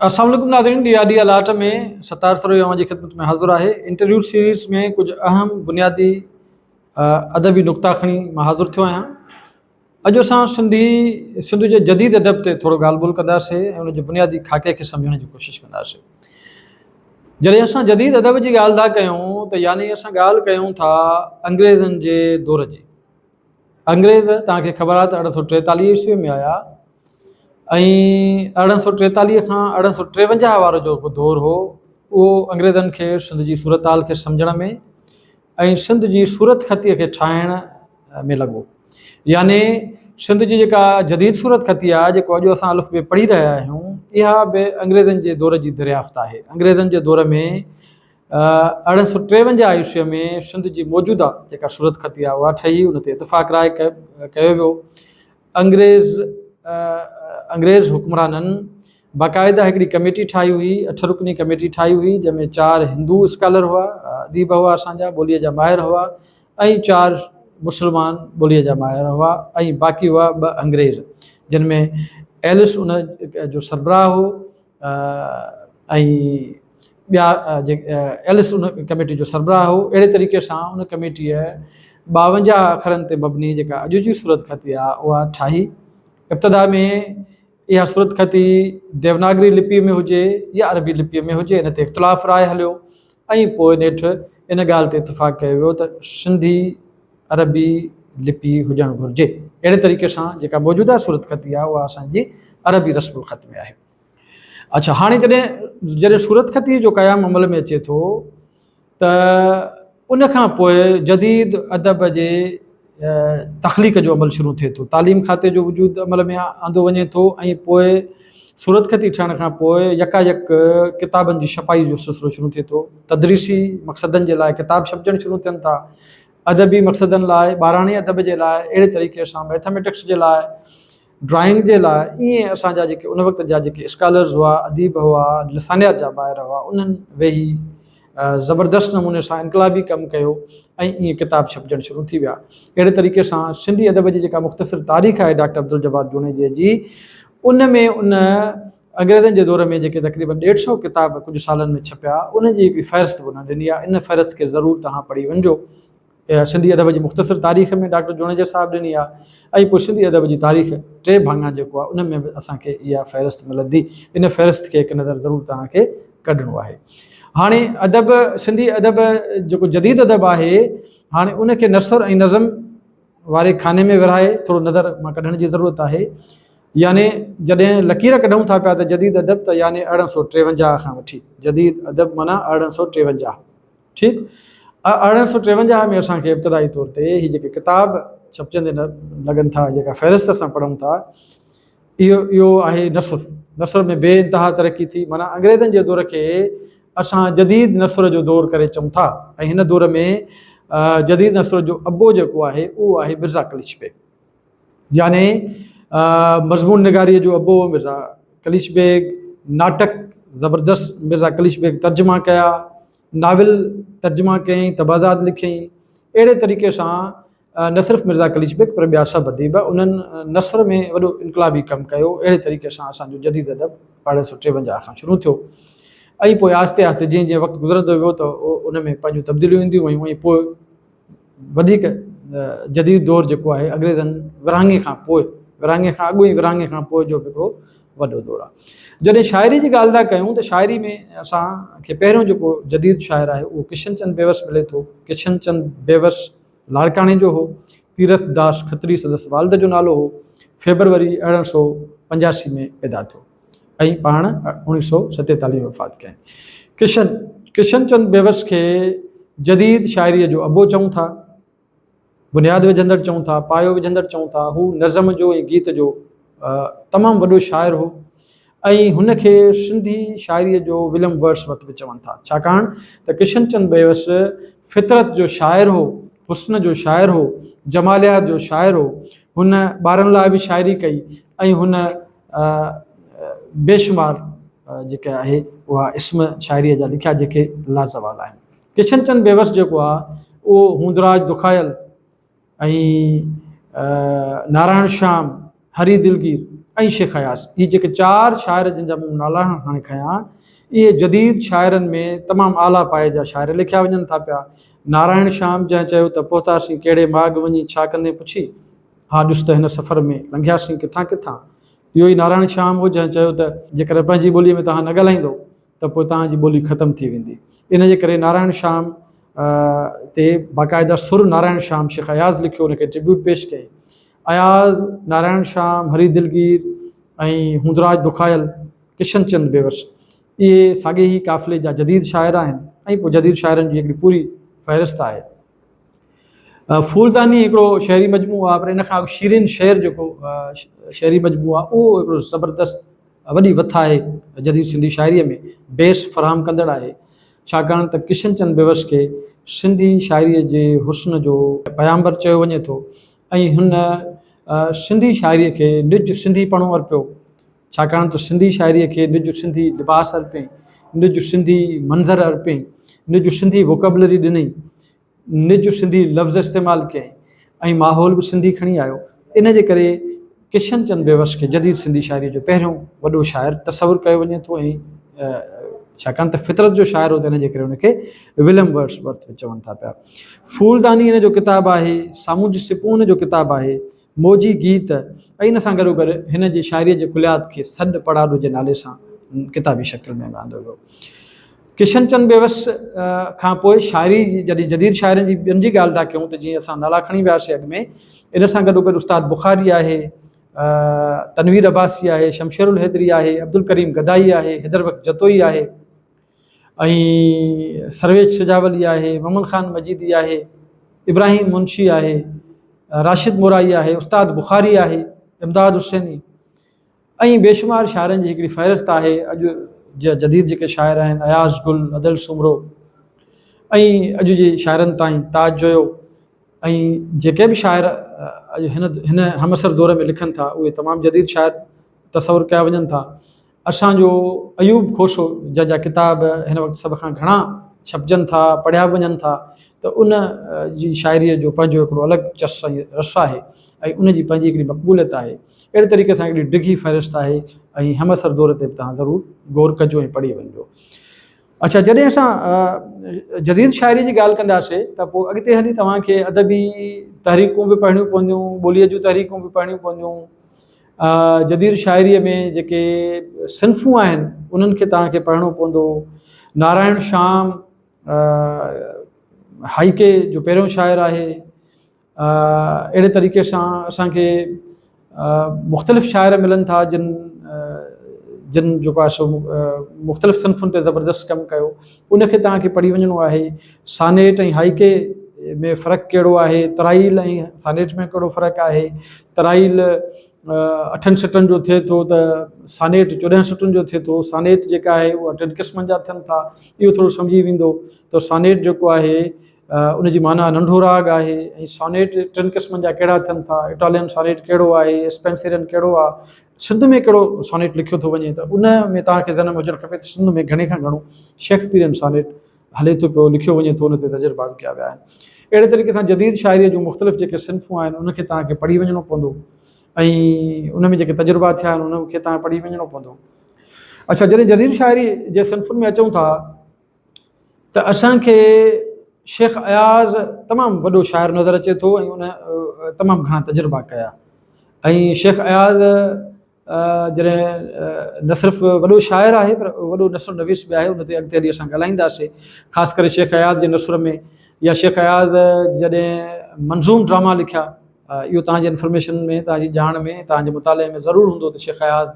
السلام عليڪم ناظرين D I D allot ۾ Sattar survey اوهان جي خدمت ۾ حاضر آهي انٽرويو سيريز ۾ ڪجهه اهم بنيادي ادبي نقطا کڻي مان حاضر ٿيو آهيان اڄ اسان سنڌي سنڌ جي جديد ادب تي ٿورو ڳالهه ٻولهه ڪنداسين ۽ ان جي بنيادي خاڪي کي سمجهڻ جي ڪوشش ڪنداسين جڏهن اسان جديد ادب جي ڳالهه ٿا ڪيون ته يعني اسان ڳالهه ڪيون ٿا انگريزن جي دور جي انگريز توهان کي خبر آهي ته 1843 عيسوي ۾ آيا ۽ 1843 کان 1853 وارو جيڪو دور هو اهو انگريزن کي سنڌ جي صورتحال کي سمجهڻ ۾ ۽ سنڌ جي صورتخطيء کي ٺاهڻ ۾ لڳو. يعني سنڌ جي جيڪا جديد صورتخطي آهي جيڪو اڄ اسان الف بي پڙهي رهيا آهيون اها به انگريزن جي دور جي دريافت آهي. انگريزن جي دور ۾ 1853 عيسويء ۾ سنڌ جي موجوده جيڪا صورتخطي آهي اها ٺهي ان تي اتفاق راء ڪيو ويو. انگريز انگريز حڪمرانن باقاعده هڪڙي ڪميٽي ٺاهي هئي، اٺ رڪني ڪميٽي ٺاهي هئي، جنهن ۾ چار هندو اسڪالر هئا، اديب هئا اسان جا، ٻوليء جا ماهر هئا ۽ چار مسلمان ٻوليء جا ماهر هئا ۽ باقي هئا ٻه انگريز، جن ۾ ايلس ان جو سربراهه هو ۽ ٻيا ايلس ان ڪميٽي جو سربراهه هو. اهڙي طريقي سان ان ڪميٽيء 52 اکرن تي مبني جيڪا اڄ جي صورتخطي آهي اها ٺاهي. ابتدا ۾ اها صورتخطي ديوناگري لپيء ۾ هجي يا عربي لپيء ۾ هجي ان تي اختلاف راء هليو ۽ پوء نيٺ ان ڳالهه تي اتفاق ڪيو ويو ته سنڌي عربي لپي هجڻ گهرجي. اهڙي طريقي سان جيڪا موجوده صورتخطي آهي اها اسان جي عربي رسم الخط ۾ آهي. اڇا هاڻي جڏهن جڏهن صورتخطيء جو قيام عمل ۾ اچي ٿو ته ان کان پوء جديد ادب جي تخليق جو عمل شروع ٿئي ٿو. تعليم کاتي جو وجود عمل ۾ آندو وڃي ٿو ۽ پوء صورتخطي ٺهڻ کان پوء يڪايڪ ڪتابن جي ڇپائي جو سلسلو شروع ٿئي ٿو. تدريسي مقصدن جي لاء ڪتاب ڇپجڻ شروع ٿين ٿا. ادبي مقصدن لاء، ٻاراڻي ادب جي لاء، اهڙي طريقي سان مئٿميٽڪس جي لاء، ڊرائنگ جي لاء ائين اسان جا جيڪي ان وقت جا جيڪي اسڪالرز هئا، اديب هئا، لسانيات جا ماهر هئا، انهن ويهي زبردست نموني سان انقلابي ڪم ڪيو ۽ ائين ڪتاب ڇپجڻ شروع ٿي ويا. اهڙي طريقي سان سنڌي ادب جي جيڪا مختصر تاريخ آهي ڊاڪٽر عبدالجبار جوڻيجي جي ان ۾ ان انگريزن جي دور ۾ جيڪي تقريبن ڏيڍ سئو ڪتاب ڪجهه سالن ۾ ڇپيا انهن جي هڪڙي فهرست به انهن ڏني آهي. ان فهرست کي ضرور توهان پڙهي وڃجو. اها سنڌي ادب جي مختصر تاريخ ۾ ڊاڪٽر جوڻيجي صاحب ڏني آهي ۽ پوء سنڌي ادب جي تاريخ ٽي ڀاڱا جيڪو آهي ان ۾ به اسان کي اها فهرست ملندي. ان فهرست کي هڪ نظر ضرور توهان کي ڪڍڻو آهي. هاڻي ادب سنڌي ادب جيڪو جديد ادب آهي هاڻي ان کي نثر ۽ نظم واري خاني ۾ ورهائي ٿورو نظر مان ڪڍڻ جي ضرورت آهي. يعني جڏهن لڪير ڪڍون ٿا پيا ته جديد ادب ته يعني 1853 کان وٺي جديد ادب معنيٰ 1853 ٺيڪ 1853 ۾ اسان کي ابتدائي طور تي هي جيڪي ڪتاب ڇپجندي لڳن ٿا جيڪا فهرست اسان پڙهون ٿا اهو اهو آهي نثر نثر ۾ بي انتها ترقي ٿي معنيٰ انگريزن جي دور کي اسان جديد نثر جو دور ڪري چئون ٿا ۽ هن دور ۾ جديد نثر جو ابو جيڪو آهي اهو آهي مرزا قليچ بيگ يعني مضمون نگاريء جو ابو مرزا قليچ بيگ ناٽڪ زبردست مرزا قليچ بيگ ترجما ڪيا ناول ترجما ڪيائين، طبعزاد لکيائين. اهڙي طريقي سان نه صرف مرزا قليچ بيگ پر ٻيا سڀ اديب انهن نثر ۾ وڏو انقلابي ڪم ڪيو. اهڙي طريقي سان اسان جو جديد ادب 1853 کان شروع ٿيو ۽ پوء آهستي آهستي جيئن جيئن وقت گذرندو ويو ته ان ۾ پنهنجون تبديليون اينديون ويون ۽ پوء وڌيڪ جديد دور جيڪو آهي انگريزن ورهاڱي کان پوء ورهاڱي کان اڳ ۽ ورهاڱي کان پوء جو به هڪڙو وڏو دور آهي. جڏهن شاعري جي ڳالهه ٿا ڪيون ته شاعري ۾ اسان کي پهريون جيڪو جديد شاعر آهي اهو ڪشن چند بيوس ملي ٿو. ڪشن چند بيوس لاڙڪاڻي جو هو. تيرٿ داس کتري سندس والد جو نالو هو. فيبروري 1885 ۾ پيدا ٿيو ۽ پاڻ 1947 ۾ وفات ڪيائين. ڪشن ڪشن چند بيوس کي جديد شاعريء جو ابو چئون ٿا. بنياد وجهندڙ چئون ٿا، پايو وجهندڙ چئون ٿا، هو نظم جو ۽ گيت جو تمام وڏو شاعر هو ۽ هن کي سنڌي شاعريء جو وليم ورڊس ورٿ به چون ٿا، ڇاڪاڻ ته ڪشن چند بيوس فطرت جو شاعر هو، حسن جو شاعر هو، جماليات جو شاعر هو، هن ٻارن لاء به شاعري ڪئي ۽ هن بيشمار جيڪا آهي اها اسم شاعريء جا لکيا جيڪي لازوال آهن. ڪشن چند بيوس جيڪو آ اهو هوندراج دکايل ۽ نارائڻ شيام، هري دلگير ۽ شيخ اياز. هي جيڪي چار شاعر جن جا مون نالا هاڻي کنيا، اهي جديد شاعرن ۾ تمام اعليٰ پايي جا شاعر ليکيا وڃن ٿا پيا. نارائڻ شيام جنهن چيو ته پهتاسين ڪهڙي ماڳ وڃي ڇا ڪندين پڇي، ها ڏس ته هن سفر ۾ لنگهياسين ڪٿان ڪٿان. اهو ئي نارائڻ شيام هو جنهن چيو ته جيڪڏهن پنهنجي ٻوليء ۾ توهان نه ڳالهائيندو ته پوء توهان جي ٻولي ختم ٿي ويندي. ان جي ڪري نارائڻ شيام تي باقاعده سر نارائڻ شيام شيخ اياز لکيو ان کي ٽربيوٽ پيش ڪئي. اياز، نارائڻ شيام، هري دلگير ۽ هوندراج دکايل، ڪشن چند بيوس اهي ساڳئي ئي قافلي جا جديد شاعر آهن ۽ پوء جديد شاعرن جي هڪڙي پوري فهرست آهي. ڦولداني هڪڙو شعري مجموعو آهي پر ان کان اڳ شيرين شعر جيڪو شعري مجموعو آهي اهو هڪڙو زبردست وڏي وٿ آهي جديد سنڌي شاعريء ۾ بيس فراهم ڪندڙ آهي ڇاڪاڻ ته ڪشن چند بيوس کي سنڌي شاعريء جي حسن جو پيامبر چيو وڃي ٿو ۽ هن سنڌي شاعريء کي نج سنڌي پڻو ارپيو ڇاڪاڻ ته سنڌي شاعريء کي نج سنڌي لباس ارپيائين، نج سنڌي منظر ارپيائين، نج سنڌي ووڪبلري ڏنائين، نج سنڌي لفظ استعمال ڪيائين ۽ ماحول به سنڌي کڻي آيو. ان جي ڪري ڪشن چند بيوس کي جديد سنڌي شاعريء جو پهريون وڏو شاعر تصور ڪيو وڃي ٿو ۽ ڇاڪاڻ ته فطرت جو شاعر هو ته ان جي ڪري ان کي وليم ورڊس ورٿ به چون ٿا پيا. ڦولداني ان جو ڪتاب آهي، سامونڊي سپون ان جو ڪتاب آهي، موجي گيت ۽ ان سان گڏوگڏ هن جي شاعريء جي ڪليات کي سڏ پڙاڏو جي نالي سان ڪتابي شڪل ۾ به آندو ويو. ڪشن چند بيوس کان پوء شاعري جڏهن جديد شاعرن جي ٻين جي ڳالهه ٿا ڪيون ته جيئن اسان نالا کڻي وياسي اڳ ۾ ان سان گڏوگڏ استاد بخاري آهي، تنوير عباسي آهي، شمشيرالحيدري آهي، عبدالڪريم گدائي آهي، حيدر بخش جتوئي آهي ۽ سرويچ سجاولي آهي، محمد خان مجيدي آهي، ابراهيم منشي آهي، راشد مورائي آهي، استاد بخاري آهي، امداد حسيني ۽ بيشمار شاعرن جي هڪڙي فهرست آهي. اڄ جا جديد جيڪي شاعر آهن اياز گل، ادل سومرو ۽ اڄ جي شاعرن تائين تاج جويو ۽ جيڪي به شاعر اڄ هن هن همعصر دور ۾ لکن ٿا اهي تمام جديد شاعر تصور ڪيا وڃن ٿا. اسان جو ايوب کوسو جنهن جا ڪتاب هن وقت سڀ کان گهڻا ڇپجن ٿا، پڙهيا به وڃن ٿا ته ان جي شاعريء جو پنهنجو هڪڙو الڳ چس ۽ رس آهي ۽ ان جي پنهنجي هڪڙي مقبوليت آهي. اهڙي طريقي سان هڪڙي ڊگهي فهرست آهي ۽ همعصر دور تي به توهان ضرور غور ڪجو ۽ پڙهي وڃجو. اڇا جڏهن اسان جديد شاعري جي ڳالهه ڪنداسي ته پوء اڳتي هلي توهان کي ادبي تحريڪون به پڙهڻيون پونديون، ٻوليء جون تحريڪون به پڙهڻيون پونديون، جديد شاعريء ۾ جيڪي صنفون آهن انهن کي توهان کي پڙهڻو پوندو. نارائڻ شيام هائيڪي جو پهريون شاعر آهي. اهڙي طريقي سان اسان کي مختلف شاعر ملن ٿا جن جن جيڪو آهي سو مختلف صنفن تي زبردست ڪم ڪيو ان کي توهان کي پڙهي وڃڻو آهي سانيٽ ۽ هائيڪي ۾ فرق ڪهڙو آهي ترائيل ۽ سانيٽ ۾ ڪهڙو فرق آهي ترائيل اٺن سٽن جو ٿئي ٿو ته سانيٽ 14 سٽن جو ٿئي ٿو سانيٽ جيڪا آهي اها ٽن قسمن جا ٿين ٿا اهو ٿورو سمجهي ويندو ته سانيٽ جيڪو آهي ان جي معنيٰ ننڍو راڳ آهي ۽ سانيٽ ٽن قسمن جا ڪهڙا ٿين ٿا، اٽالين سانيٽ ڪهڙو آهي، اسپينسيرين ڪهڙو آهي، سنڌ ۾ ڪهڙو سانيٽ لکيو ٿو وڃي ته ان ۾ توهان کي ذهن ۾ هجڻ کپي ته سنڌ ۾ گهڻي کان گهڻو شيڪسپيرين سانيٽ هلي ٿو پيو، لکيو وڃي ٿو، ان تي تجربا به ڪيا ويا آهن. اهڙي طريقي سان جديد شاعريء جون مختلف جيڪي صنفون آهن ان کي توهان کي پڙهي وڃڻو پوندو ۽ ان ۾ جيڪي تجربا ٿيا آهن انهن کي توهان پڙهي وڃڻو پوندو. اڇا جڏهن جديد شاعريء جي صنفن ۾ اچون ٿا ته اسان کي شيخ اياز تمام وڏو شاعر نظر اچي ٿو ۽ ان تمام گهڻا تجربا ڪيا ۽ شيخ اياز جڏهن نه صرف وڏو شاعر آهي پر وڏو نثر نويس به آهي ان تي اڳتي هلي اسان ڳالهائينداسين خاص ڪري شيخ اياز جي نثر ۾ يا شيخ اياز جڏهن منظوم ڊراما لکيا اهو توهان جي انفارميشن ۾ توهان جي ڄاڻ ۾ توهان جي مطالعي ۾ ضرور هوندو ته شيخ اياز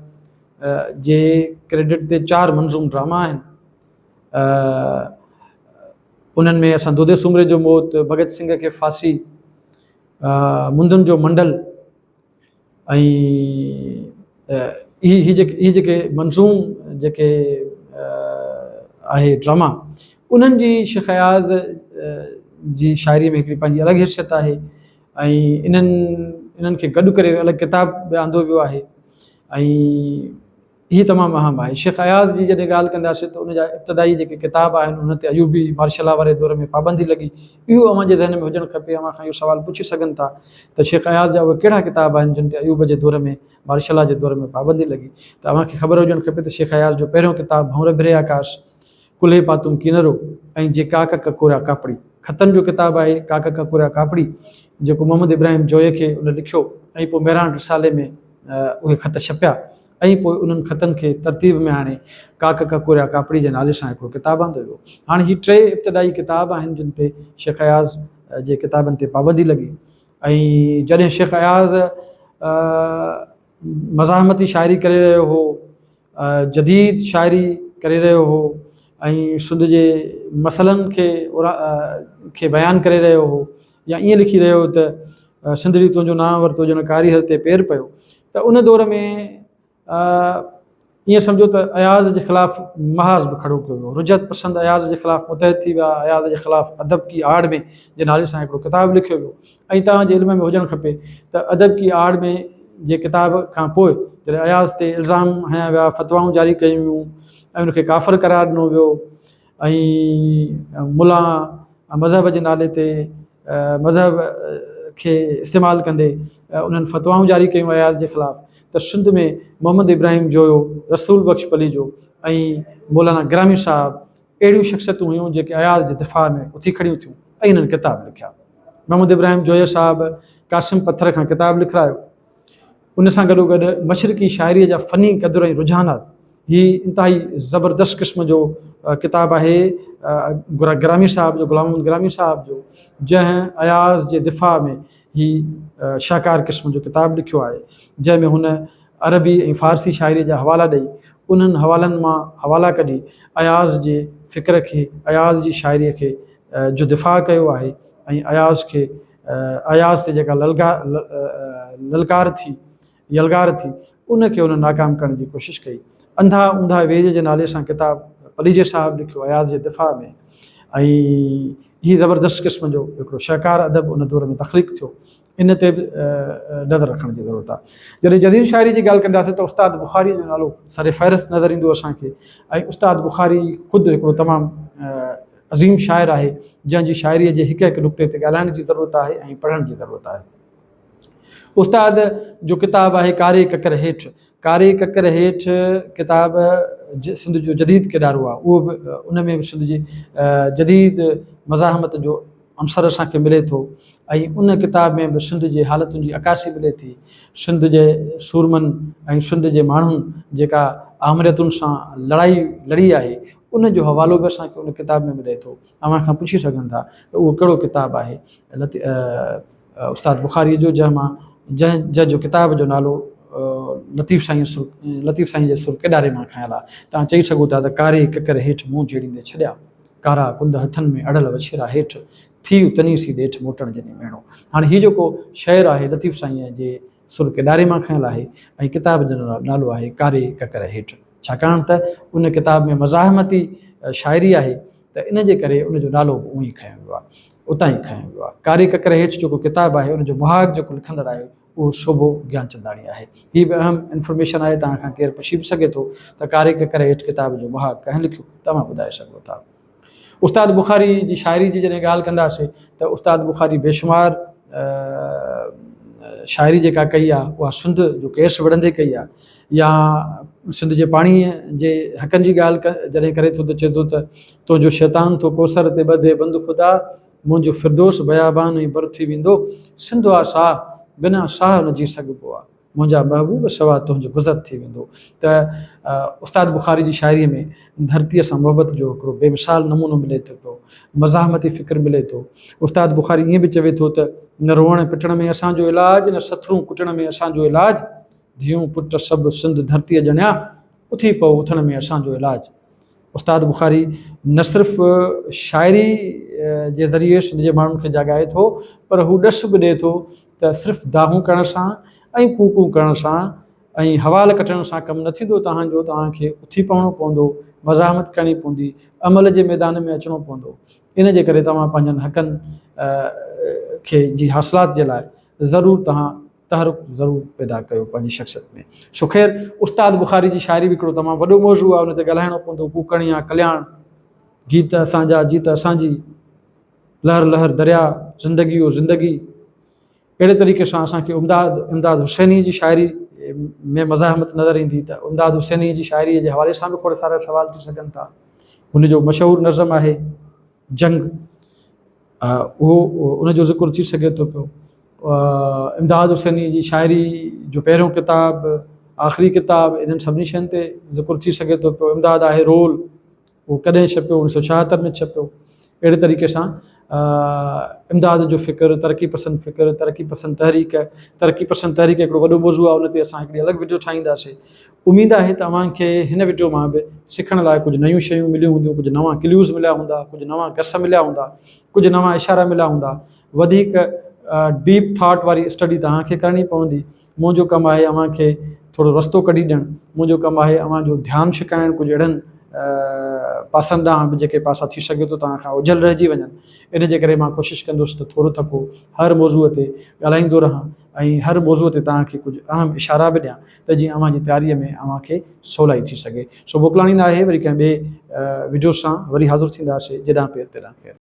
جي ڪريڊٽ تي چار منظوم ڊراما آهن انهن ۾ اسان دودي سومري جو موت، ڀڳت سنگهه کي ڦاسي، مندن جو منڊل ۽ هي هي جيڪي هي جيڪي منظوم جيڪي آهي ڊراما انهن جي شيخ اياز جي شاعري ۾ هڪڙي پنهنجي الڳ حيثيت آهي ۽ انهن انهن کي گڏ ڪري الڳ ڪتاب به آندو ويو آهي ۽ هي تمام اهم آهي. شيخ اياز جي جڏهن ڳالهه ڪنداسين ته ان جا ابتدائي جيڪي ڪتاب آهن انهن تي ايوبي مارشل لا واري دور ۾ پابندي لڳي. اهو اوهان جي ذهن ۾ هجڻ کپي. اوهان کان اهو سوال پڇي سگهن ٿا ته شيخ اياز جا اهي ڪهڙا ڪتاب آهن جن تي ايوب جي دور ۾ مارشل لا جي دور ۾ پابندي لڳي ته اوهان کي خبر هجڻ کپي ته شيخ اياز جو پهريون ڪتاب ڀنور ڀري آڪاس، ڪلهي پاتم ڪينرو ۽ جي ڪاڪ ڪڪوريا ڪاپڙي خطن جو ڪتاب آهي. ڪاڪ ڪڪوريا ڪاپڙي جيڪو محمد ابراهيم جويي کي ان لکيو ۽ پوء مهراڻ رسالي ۾ اهي خط ڇپيا ۽ پوء انهن خطن کي ترتيب ۾ آڻي ڪاڪ ڪڪوريا ڪاپڙي جي نالي سان هڪڙو ڪتاب آندو ويو. هاڻي هي ٽي ابتدائي ڪتاب آهن جن تي شيخ اياز جي ڪتابن تي پابندي لڳي ۽ جڏهن شيخ اياز مزاحمتي شاعري ڪري رهيو هو، جديد شاعري ڪري رهيو هو ۽ سنڌ جي مسئلن کي کي بيان ڪري رهيو هو يا ائين لکي رهيو هو ته سنڌڙي تنهنجو نانء ورتو ڄڻ ڪاريهر تي پير پيو ته ان دور ۾ ائين سمجهو ته اياز جي خلاف محاذ به کڙو ڪيو ويو. رجعت پسند اياز جي خلاف متحد ٿي ويا. اياز جي خلاف ادب ڪي آڙ ۾ جي نالي سان هڪڙو ڪتاب لکيو ويو ۽ توهان جي علم ۾ هجڻ کپي ته ادب ڪي آڙ ۾ جي ڪتاب کان پوء جڏهن اياز تي الزام هنيا ويا، فتوائون جاري ڪيون ويون ۽ ان کي ڪافر قرار ڏنو ويو ۽ ملان مذهب جي نالي تي مذهب کي استعمال ڪندي انهن فتوائون جاري ڪيون اياز جي خلاف ته سنڌ ۾ محمد ابراهيم جويو، رسول بخش پليجو ۽ مولانا گرامي صاحب اهڙيون شخصيتون هيون جيڪي اياز جي دفاع ۾ اٿي کڙيون ٿيون ۽ انهن ڪتاب لکيا. محمد ابراهيم جويو صاحب قاسم پٿر کان ڪتاب لکرايو. ان سان گڏوگڏ مشرقي شاعريء جا فني قدر ۽ رجحانات، هي انتهائي زبردست قسم جو ڪتاب آهي گرامي صاحب جو، غلام محمد گرامي صاحب جو، جنهن اياز جي دفاع ۾ هي شاهڪار قسم جو ڪتاب لکيو آهي، جنهن ۾ هن عربي ۽ فارسي شاعريء جا حوالا ڏئي، انهن حوالن مان حوالا ڪڍي اياز جي فڪر کي، اياز جي شاعريء کي جو دفاع ڪيو آهي ۽ اياز کي اياز تي جيڪا للڪار ٿي، يلغار ٿي، ان کي هن ناڪام ڪرڻ جي ڪوشش ڪئي. انڌا اونڌا ويڄ جي نالي سان ڪتاب پليجي صاحب لکيو اياز جي دفاع ۾ ۽ هي زبردست قسم جو هڪڙو شهڪار ادب ان دور ۾ تخليق ٿيو. ان تي به نظر رکڻ جي ضرورت آهي. جڏهن جديد شاعري جي ڳالهه ڪنداسين ته استاد بخاري جو نالو سر فهرست نظر ايندو اسان کي ۽ استاد بخاري خود هڪڙو تمام عظيم شاعر آهي، جنهن جي شاعريء جي هڪ هڪ نقطي تي ڳالهائڻ جي ضرورت آهي ۽ پڙهڻ جي ضرورت آهي. استاد جو ڪتاب آهي ڪاري ڪڪر هيٺ. ڪاري ڪڪر هيٺ ڪتاب سنڌ جو جديد ڪيڏارو آهي، اهو به ان ۾ به سنڌ جي جديد مزاحمت جو عنصر اسان کي ملي ٿو ۽ ان ڪتاب ۾ به سنڌ جي حالتن جي عڪاسي ملي ٿي. سنڌ جي سورمن ۽ سنڌ جي ماڻهن جيڪا آمريتن سان لڙائي لڙي آهي، ان جو حوالو به اسان کي ان ڪتاب ۾ ملي ٿو. اوهان کان پڇي سگهن ٿا ته اهو ڪهڙو ڪتاب آهي استاد بخاريء جو جنهن مان جنهن جنهن جو ڪتاب جو نالو لطيف سائين سر لطيف سائين جي سر ڪيڏاري مان کنيل آهي. توهان چئي سگهو ٿا ته ڪاري ڪڪر هيٺ منهن جهيڙيندي ڇڏيا. ڪارا ڪنڌ هٿن ۾ اڙل وڇيرا هيٺ ٿي تني سي ڏيٺ موٽڻ جني ميڻو. هاڻي هي جيڪو شعر آهي لطيف سائينء جي سر ڪيڏاري مان کنيل آهي ۽ ڪتاب جو نالو آهي ڪاري ڪڪر هيٺ. ڇاڪاڻ ته ان ڪتاب ۾ مزاحمتي شاعري آهي ته ان جي ڪري ان جو نالو به اونئي کنيو ويو آهي اتان ئي کنيو ويو آهي. ڪاري ڪڪر هيٺ جيڪو ڪتاب آهي ان جو مهاڳ جيڪو لکندڙ آهي اهو شوڀو گيانچنداڻي آهي. هي به اهم انفارميشن آهي توهان کان ڪير پڇي به سگهي ٿو ته ڪاري ڪڪر هيٺ ڪتاب جو مهاڳ ڪنهن لکيو توهان ٻڌائي سگهو ٿا. استاد بخاري جي شاعري جي جڏهن ڳالهه ڪنداسين ته استاد بخاري بيشمار شاعري جيڪا ڪئي آهي اها سنڌ جو ڪيس وڙهندي ڪئي آهي يا سنڌ جي پاڻي جي حقن جي ڳالهه جڏهن ڪري ٿو ته چئي ٿو ته تنهنجو شيطان ٿو ڪوثر تي ٻڌي بند خدا منهنجو فردوس بيابان ۽ بر ٿي ويندو، سنڌ آ ساهه، بنا ساهه نه جي سگهبو آ، منهنجا محبوب سوا تنهنجو گذر ٿي ويندو ته استاد بخاري جي شاعريء ۾ ڌرتيء سان محبت جو هڪڙو بي مثال نمونو ملي ٿو پيو، مزاحمتي فڪر ملي ٿو. استاد بخاري ائين به چوي ٿو ته نه روئڻ پٽڻ ۾ اسان جو علاج، نه سٿرون ڪٽڻ ۾ اسان جو علاج، ڌيئون پٽ سڀ سنڌ ڌرتيء ڄڻيا، اٿي پئو اٿڻ ۾ اسان جو علاج. استاد بخاري نه صرف شاعري جي ذريعي سنڌ جي ماڻهن کي جاڳائي ٿو پر هو ڏس به ڏئي ٿو ته صرف دانهون ڪرڻ سان ۽ ڪوڪون ڪرڻ سان ۽ حوال ڪٽڻ سان ڪم نه ٿيندو توهان جو توهان کي اٿي پوڻو پوندو مزاحمت ڪرڻي پوندي عمل جي ميدان ۾ اچڻو پوندو ان جي ڪري توهان پنهنجن حقن کي جي حاصلات جي لاء ضرور توهان. تحرڪ ضرور پيدا ڪيو پنهنجي شخصيت ۾. سو خير استاد بخاري جي شاعري به هڪڙو تمام وڏو موضوع آهي ان تي ڳالهائڻو پوندو ڪوڪڻ يا ڪلياڻ، گيت اسان جا جيت اسان جي، لهر لهر درياء، زندگي او زندگي. اهڙي طريقي سان اسان کي امداد امداد حسيني جي شاعري ۾ مزاحمت نظر ايندي ته امداد حسيني جي شاعري جي حوالي سان به کوڙ سارا سوال ٿي سگهن ٿا. هن جو مشهور نظم آهي جنگ اهو ان جو ذڪر ٿي سگهي ٿو پيو. امداد حسيني جي شاعري جو پهريون ڪتاب، آخري ڪتاب انهن سڀني شين تي ذڪر ٿي سگهي ٿو پيو. امداد آهي رول اهو ڪڏهن ڇپيو؟ اڻويهه سو ڇاهتر ۾ ڇپيو. اهڙي طريقي سان امداد جو فڪر، ترقي پسند فڪر، ترقي پسند تحريڪ، ترقي پسند تحريڪ هڪڙو وڏو موضوع آهي ان تي اسان هڪڙي الڳ وڊيو ٺاهينداسين. اميد آهي ته اوهان کي هن وڊيو مان به سکڻ لاء ڪجهه نيون شيون مليون هونديون، ڪجهه نوان ڪليوز مليا هوندا، ڪجهه نوان گس مليا هوندا، ڪجهه نوان اشارا مليا هوندا. وڌيڪ ڊيپ ٿاٽ واري اسٽڊي توهان کي ڪرڻي پوندي. منهنجو ڪم آهي اوهان کي ٿورو رستو ڪڍي ڏيڻ، منهنجو ڪم آهي اوهان جو ڌيان ڇڪائڻ ڪجهه اهڙن پاسن ڏانهن به جيڪي پاسا ٿي سگهي ٿو توهان کان اوجهل رهجي وڃن. ان جي ڪري مان ڪوشش ڪندس ته ٿورو ٿڪو هر موضوع تي ڳالهائيندو رهان ۽ هر موضوع تي توهان کي ڪجهه اهم اشارا به ڏيان ته جيئن اوهان جي تياريء ۾ اوهان کي سولائي ٿي سگهي. سو موڪلاڻي ناهي وري ڪنهن ٻئي وڊيو سان وري حاضر ٿينداسي جيڏانهن پير تيڏانهن خير.